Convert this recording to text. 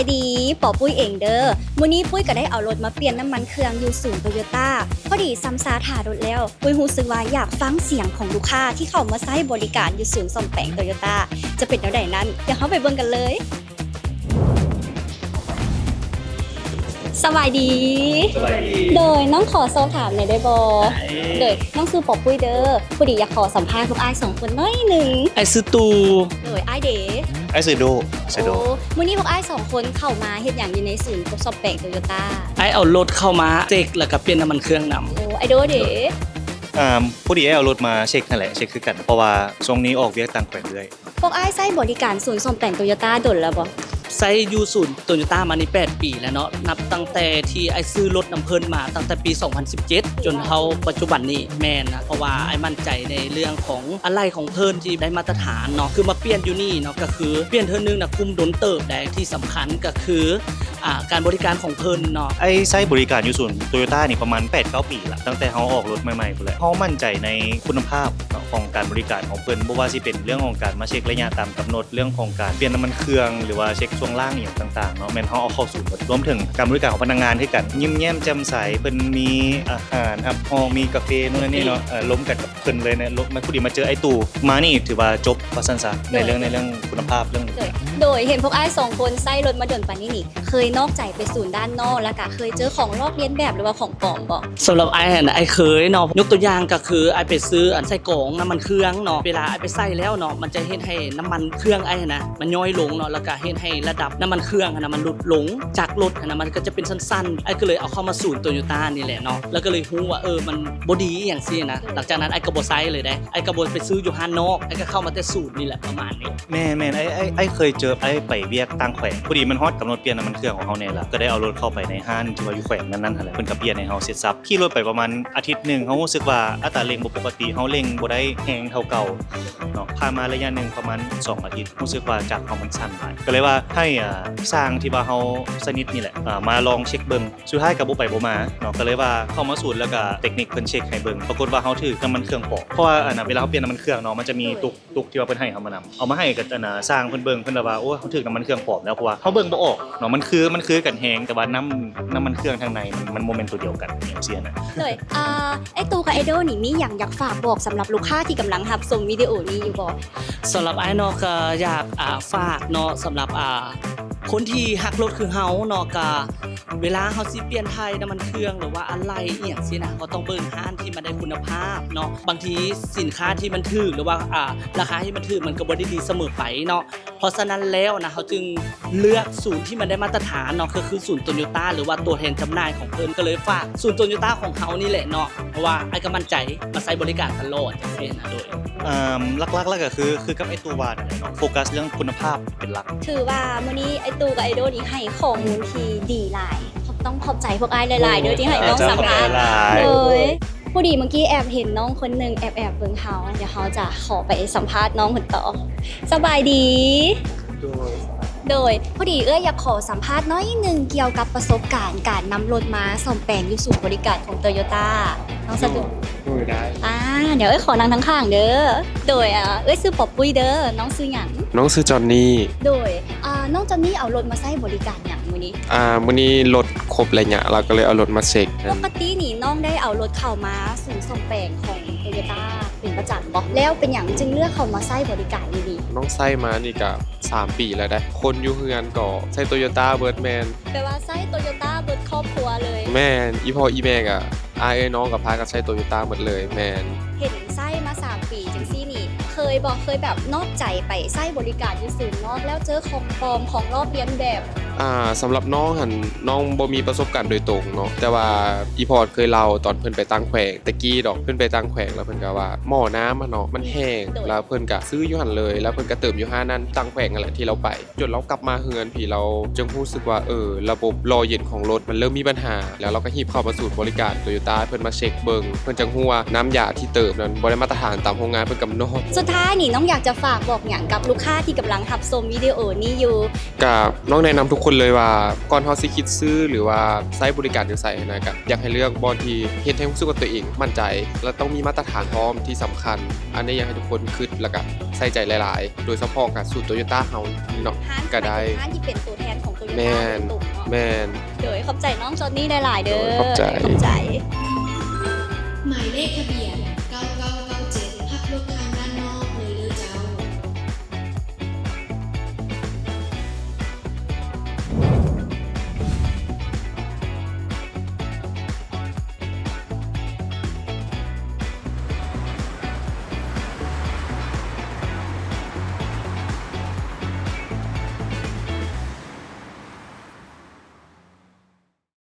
ສະບາຍດີ ປໍປຸ້ຍເອງເດີ. ມື້ນີ້ປຸ້ຍກໍໄດ້ເອົາລົດມາປ່ຽນນ້ຳມັນເຄື່ອງຢູ່ສູນໂຕໂຍຕ້າ. ພໍດີຊຳຊາຖ້າລົດແລ້ວ, ປຸ້ຍຮູ້ສຶກວ່າຢາກຟັງສຽງຂອງລູກຄ້າທີ່ເຂົ້າມາໃຊ້ບໍລິການຢູ່ສູນສ້ອມແປງໂຕໂຍຕ້າ ຈະເປັນແນວໃດນັ້ນ, ດຽວເຮົາໄປເບິ່ງກັນເລີຍ. ສະບາຍດີ. ສະບາຍດີ. ໂດຍ ນ້ອງຂໍສອບຖາມໜ່ອຍໄດ້ບໍ່? ໄດ້. ໂດຍ ນ້ອງຊື່ປໍປຸ້ຍເດີ. ພໍດີຢາກຂໍສຳພາດພວກອ້າຍສອງຄົນໜ້ອຍໜຶ່ງ. ອ້າຍຊື່ຕູ່. ໂດຍ ອ້າຍເດ? ອ້າຍຊື່ໂດ. ອ້າຍຊື່ໂດ. ໂອ້ ມື້ນີ້ພວກອ້າຍສອງຄົນເຂົ້າມາເຮັດຫຍັງຢູ່ໃນສູນສ້ອມແປງໂຕໂຍຕ້າ? ອ້າຍເອົາລົດເຂົ້າມາເຊັກ ແລ້ວກໍປ່ຽນນ້ຳມັນເຄື່ອງນຳ. ໂອ້ ອ້າຍໂດເດ? ອ່າ ພໍດີອ້າຍເອົາລົດມາເຊັກຫັ້ນແຫຼະ, ເຊັກຄືກັນ ເພາະວ່າຊ່ວງນີ້ອອກວຽກຕ່າງແຂວງເລື້ອຍ. ພວກອ້າຍໃຊ້ບໍລິການສູນສ້ອມແປງໂຕໂຍຕ້າດົນແລ້ວບໍ່? ໃຊ້ຢູ່ສູນໂຕໂຍຕ້າມານີ້ແປດປີແລ້ວເນາະ, ນັບຕັ້ງແຕ່ທີ່ອ້າຍຊື້ລົດນຳເພິ່ນມາຕັ້ງແຕ່ປີສອງພັນສິບເຈັດ ຈົນເທົ່າປັດຈຸບັນນີ້. ແມ່ນນະ, ເພາະວ່າອ້າຍໝັ້ນໃຈໃນເລື່ອງຂອງອາໄຫຼ່ຂອງເພິ່ນທີ່ໄດ້ມາດຕະຖານເນາະ, ຄືມາປ່ຽນຢູ່ນີ້ເນາະ ກໍຄືປ່ຽນເທື່ອໜຶ່ງນະ ຄຸ້ມດົນເຕີບໄດ໋. ທີ່ສຳຄັນກໍຄື ອ່າ ການບໍລິການຂອງເພິ່ນເນາະ. ອ້າຍໃຊ້ບໍລິການຢູ່ສູນໂຕໂຍຕ້ານີ້ປະມານແປດເກົ້າປີລະ, ຕັ້ງແຕ່ເຮົາອອກລົດໃໝ່ໆພຸ້ນແຫຼະ. ເຮົາໝັ້ນໃຈໃນຄຸນນະພາບເນາະ ຂອງການບໍລິການຂອງເພິ່ນ, ບໍ່ວ່າຊິເປັນເລື່ອງຂອງການມາເຊັກໄລຍະຕາມກຳນົດ, ເລື່ອງຂອງການປ່ຽນນ້ຳມັນເຄື່ອງ ຫຼືວ່າເຊັກຊ່ວງລ່າງອີ່ຫຍັງຕ່າງໆເນາະ, ແມ່ນເຮົາເອົາເຂົ້າສູນໝົດ. ລວມເຖິງການບໍລິການຂອງພະນັກງານຄືກັນ, ຍິ້ມແຍ້ມແຈ່ມໃສ, ເພິ່ນມີອາຫານຮັບຮອງ, ມີກາເຟ ໂນ່ນນັ້ນນີ້ເນາະ, ລົມກັນກັບ ເພິ່ນເລີຍເນາະ, ລົດມາ ພໍດີມາເຈີອ້າຍຕູ່ມານີ້ ຖືວ່າຈົບວ່າຊັ້ນຊະ ໃນເລື່ອງ ໃນເລື່ອງຄຸນນະພາບເລື່ອງ. ໂດຍ ໂດຍ ເຫັນພວກອ້າຍສອງຄົນໃຊ້ລົດມາດົນປານນີ້ນີ້ ເຄີຍນອກໃຈໄປສູນດ້ານນອກ ແລ້ວກະເຄີຍເຈີຂອງລອກລຽນແບບ ຫຼືວ່າຂອງປອມບໍ່? ສຳລັບອ້າຍຫັ້ນ ອ້າຍເຄີຍເນາະ, ຍົກຕົວຢ່າງກໍຄືອ້າຍໄປຊື້ອັນໃສ່ກອງນ້ຳມັນເຄື່ອງເນາະ, ເວລາອ້າຍໄປໃສ່ແລ້ວເນາະ ມັນຈະເຮັດໃຫ້ນ້ຳມັນເຄື່ອງອ້າຍຫັ້ນນະ ມັນຍ້ອຍລົງເນາະ, ແລ້ວກະເຮັດໃຫ້ລະດັບນ້ຳມັນເຄື່ອງຫັ້ນນະ ມັນຫຼຸດລົງຈາກລົດຫັ້ນນະ, ມັນກໍຈະເປັນຊັ້ນໆ. ອ້າຍກໍເລີຍເອົາເຂົ້າມາສູນໂຕໂຍຕ້ານີ້ແຫຼະເນາະ, ແລ້ວກໍເລີຍຮູ້ວ່າ ເອີ ມັນບໍ່ດີອີ່ຫຍັງຊີ້ນະ. ຫຼັງຈາກນັ້ນອ້າຍກໍບໍ່ໃຊ້ເລີຍເດ້. ອ້າຍກໍບໍ່ໄປຊື້ຢູ່ຮ້ານນອກ, ອ້າຍກໍເຂົ້າມາແຕ່ສູນນີ້ແຫຼະ ປະມານນີ້. ແມ່ນໆ ອ້າຍ ອ້າຍ ອ້າຍເຄີຍເຈີ ອ້າຍໄປວຽກຕ່າງແຂວງ, ພໍດີມັນຮອດກຳນົດປ່ຽນນ້ຳມັນເຄື່ອງຂອງເຮົາແດ່ລະ, ກໍໄດ້ເອົາລົດເຂົ້າໄປໃນຮ້ານທີ່ວ່າຢູ່ແຂວງນັ້ນໆຫັ້ນແຫຼະ, ເພິ່ນກໍປ່ຽນໃຫ້ເຮົາເສັດສັບ. ຂີ່ລົດໄປປະມານອາທິດໜຶ່ງ ເຮົາຮູ້ສຶກວ່າອັດຕາເລັ່ງບໍ່ປົກກະຕິ, ເຮົາເລັ່ງບໍ່ໄດ້ແຮງເທົ່າເກົ່າເນາະ. ຜ່ານມາໄລຍະໜຶ່ງປະມານສອງອາທິດ ຮູ້ສຶກວ່າຈັກເຮົາມັນສັ່ນຫຼາຍ, ກໍເລີຍວ່າໃຫ້ ອ່າ ຊ່າງທີ່ວ່າເຮົາສະໜິດນີ້ແຫຼະ ອ່າ ມາລອງເຊັກເບິ່ງ. ສຸດທ້າຍກໍບໍ່ໄປບໍ່ມາເນາະ, ກໍເລີຍວ່າເຂົ້າມາສູນ ແລ້ວກໍເຕັກນິກເພິ່ນເຊັກໃຫ້ເບິ່ງ, ປາກົດວ່າເຮົາຖືກນ້ຳມັນເຄື່ອງປອມ. ເພາະວ່າ ອັນນ່າ ເວລາເຮົາປ່ຽນນ້ຳມັນເຄື່ອງເນາະ ມັນຈະມີຕຸກ ຕຸກທີ່ວ່າເພິ່ນໃຫ້ເຮົາມານຳ, ເອົາມາໃຫ້ກັບ ອັນນ່າ ຊ່າງເພິ່ນເບິ່ງ, ເພິ່ນລະວ່າ ໂອ້ ເຮົາຖືກນ້ຳມັນເຄື່ອງປອມແລ້ວ, ເພາະວ່າເຮົາເບິ່ງບໍ່ອອກເນາະ, ມັນຄື ມັນຄືກັນແຮງ, ແຕ່ວ່ານ້ຳ ນ້ຳມັນເຄື່ອງທາງໃນ ມັນ ມັນບໍ່ແມ່ນຕົວດຽວກັນ ຈັ່ງຊີ້ນະ. ໂດຍ ອ່າ ອ້າຍຕູ້ກັບອ້າຍໂດນີ້ ມີຫຍັງຢາກຝາກບອກສຳລັບລູກຄ້າທີ່ກຳລັງຮັບຊົມວິດີໂອນີ້ຢູ່ບໍ່? ສຳລັບອ້າຍເນາະ ກໍຢາກ ອ່າ ຝາກເນາະ ສຳລັບ ອ່າ ຄົນທີ່ຮັກລົດຄືເຮົາເນາະ, ກະເວລາເຮົາຊິປ່ຽນຖ່າຍນ້ຳມັນເຄື່ອງ ຫຼືວ່າອາໄຫຼ່ອີ່ຫຍັງຊີ້ນະ, ເຮົາກໍຕ້ອງເບິ່ງຮ້ານທີ່ມັນໄດ້ຄຸນນະພາບເນາະ. ບາງທີສິນຄ້າທີ່ມັນຖືກ ຫຼືວ່າ ອ່າ ລາຄາທີ່ມັນຖືກ ມັນກໍບໍ່ໄດ້ດີສະເໝີໄປເນາະ. ເພາະສະນັ້ນແລ້ວນະ ເຮົາຈຶ່ງເລືອກສູນທີ່ມັນໄດ້ມາດຕະຖານເນາະ, ກໍຄືສູນໂຕໂຍຕ້າ ຫຼືວ່າຕົວແທນຈຳໜ່າຍຂອງເພິ່ນ. ກໍເລີຍຝາກສູນໂຕໂຍຕ້າຂອງເຮົານີ້ແຫຼະເນາະ, ເພາະວ່າອ້າຍກໍໝັ້ນໃຈມາໃຊ້ບໍລິການຕະຫຼອດ ຈັ່ງຊີ້ນະ. ໂດຍ ອ່າ ຫຼັກໆ ແລ້ວກໍຄື ຄືກັບອ້າຍຕູ້ວ່ານັ້ນແຫຼະເນາະ, ໂຟກັສເລື່ອງຄຸນນະພາບເປັນຫຼັກ. ຖືວ່າມື້ນີ້ອ້າຍຕູ້ກັບອ້າຍໂດນີ້ໃຫ້ຂໍ້ມູນທີ່ດີຫຼາຍ, ຕ້ອງຂອບໃຈພວກອ້າຍຫຼາຍໆເດີ ໂອ້ ທີ່ໃຫ້ນ້ອງສຳພາດ. ຂອບໃຈຫຼາຍໆ. ໂດຍ ພໍດີເມື່ອກີ້ແອບເຫັນນ້ອງຄົນໜຶ່ງແອບໆເບິ່ງເຮົາ, ດຽວເຮົາຈະຂໍໄປສຳພາດນ້ອງເພິ່ນຕໍ່. ສະບາຍດີ. ໂດຍ ໂດຍ ພໍດີເອື້ອຍຢາກຂໍສຳພາດໜ້ອຍໜຶ່ງກ່ຽວກັບປະສົບການການນຳລົດມາສ້ອມແປງຢູ່ສູນບໍລິການຂອງໂຕໂຍຕ້າ. ນ້ອງສະດວກ? ໂດຍ ໂດຍ ໄດ້. ອ່າ ດຽວເອື້ອຍຂໍນັ່ງທາງຂ້າງເດີ. ໂດຍ ອ່າ ເອື້ອຍຊື່ປໍປຸ້ຍເດີ. ນ້ອງຊື່ຫຍັງ? ນ້ອງຊື່ຈອນນີ. ໂດຍ ອ່າ ນ້ອງຈອນນີເອົາລົດມາໃຊ້ບໍລິການຫຍັງມື້ນີ້? ອ່າ ມື້ນີ້ລົດຄົບໄລຍະ ລະກໍເລີຍເອົາລົດມາເຊັກ. ປົກກະຕິນີ້ນ້ອງໄດ້ເອົາລົດເຂົ້າມາສູນສ້ອມແປງຂອງໂຕໂຍຕ້າເປັນປະຈຳບໍ່? ແລ້ວເປັນຫຍັງຈຶ່ງເລືອກເຂົ້າມາໃຊ້ບໍລິການຢູ່ນີ້? ນ້ອງໃຊ້ມານີ້ກະສາມປີແລ້ວເດ້. ຄົນຢູ່ເຮືອນກໍໃຊ້ໂຕໂຍຕ້າເບິດ. ແມ່ນ. ແປວ່າໃຊ້ໂຕໂຍຕ້າເບິດຄອບຄົວເລີຍ? ແມ່ນ. ອີ່ພໍ່ອີ່ແມ່ກະ ອ້າຍເອື້ອຍນ້ອງກໍພາກັນໃຊ້ໂຕໂຍຕ້າໝົດເລີຍ. ແມ່ນ. ເຫັນໃຊ້ມາສາມປີຈັ່ງຊີ້ນີ້ ເຄີຍບໍ່ ເຄີຍແບບນອກໃຈໄປໃຊ້ບໍລິການຢູ່ສູນນອກ ແລ້ວເຈີຂອງປອມ ຂອງລອກລຽນແບບ? ອ່າ ສຳລັບນ້ອງຫັ້ນ ນ້ອງບໍ່ມີປະສົບການໂດຍຕົງເນາະ, ແຕ່ວ່າອີ່ພໍ່ເຄີຍເລົ່າຕອນເພິ່ນໄປຕ່າງແຂວງ ແຕ່ກີ້ດອກ, ເພິ່ນໄປຕ່າງແຂວງ ແລ້ວເພິ່ນກໍວ່າໝໍ້ນ້ຳຫັ້ນເນາະ ມັນແຫ້ງ. ໂດຍ. ແລ້ວເພິ່ນກໍຊື້ຢູ່ຫັ້ນເລີຍ, ແລ້ວເພິ່ນກໍເຕີມຢູ່ຮ້ານນັ້ນ ຕ່າງແຂວງຫັ້ນແຫຼະ ທີ່ລາວໄປ. ຈົນລາວກັບມາເຮືອນພີ້ ລາວຈຶ່ງຮູ້ສຶກວ່າ ເອີ ລະບົບຫຼໍ່ເຢັນຂອງລົດມັນເລີ່ມມີບັນຫາ, ແລ້ວລາວກໍຮີບເຂົ້າມາສູນບໍລິການໂຕໂຍຕ້າ ເພິ່ນມາເຊັກເບິ່ງ, ເພິ່ນຈຶ່ງຮູ້ວ່ານ້ຳຢາທີ່ເຕີມນັ້ນບໍ່ໄດ້ມາດຕະຖານຕາມໂຮງງານເພິ່ນກຳນົດ. ສຸດທ້າຍນີ້ ນ້ອງຢາກຈະຝາກບອກຫຍັງກັບລູກຄ້າທີ່ກຳລັງຮັບຊົມວິດີໂອນີ້ຢູ່? ກະ ນ້ອງແນະນຳທຸກຄົນເລີຍວ່າ ກ່ອນເຮົາຊິຄິດຊື້ ຫຼືວ່າໃຊ້ບໍລິການຈັ່ງໃດຫັ້ນນະ, ກະຢາກໃຫ້ເລືອກບ່ອນທີ່ເຮັດໃຫ້ຮູ້ສຶກວ່າຕົວເອງໝັ້ນໃຈ ແລະ ຕ້ອງມີມາດຕະຖານພ້ອມ. ທີ່ສຳຄັນ ອັນນີ້ຢາກໃຫ້ທຸກຄົນຄິດ ແລ້ວກະ ໃສ່ໃຈຫຼາຍໆ ໂດຍສະເພາະກະສູນໂຕໂຍຕ້າເຮົາເນາະ ຮ້ານ ກະໄດ້ ຂາຍເປັນຮ້ານທີ່ເປັນຕົວແທນຂອງໂຕໂຍ ແມ່ ຕ້າ ນ ໂດຍຕົງເນາະ ແມ່ນ ໂດຍ ຂອບໃຈນ້ອງຈອນນີ້ຫຼາຍໆເດີ ໂດຍ ຂອບໃຈ ຂອບໃຈ ໝາຍເລກທະບຽນ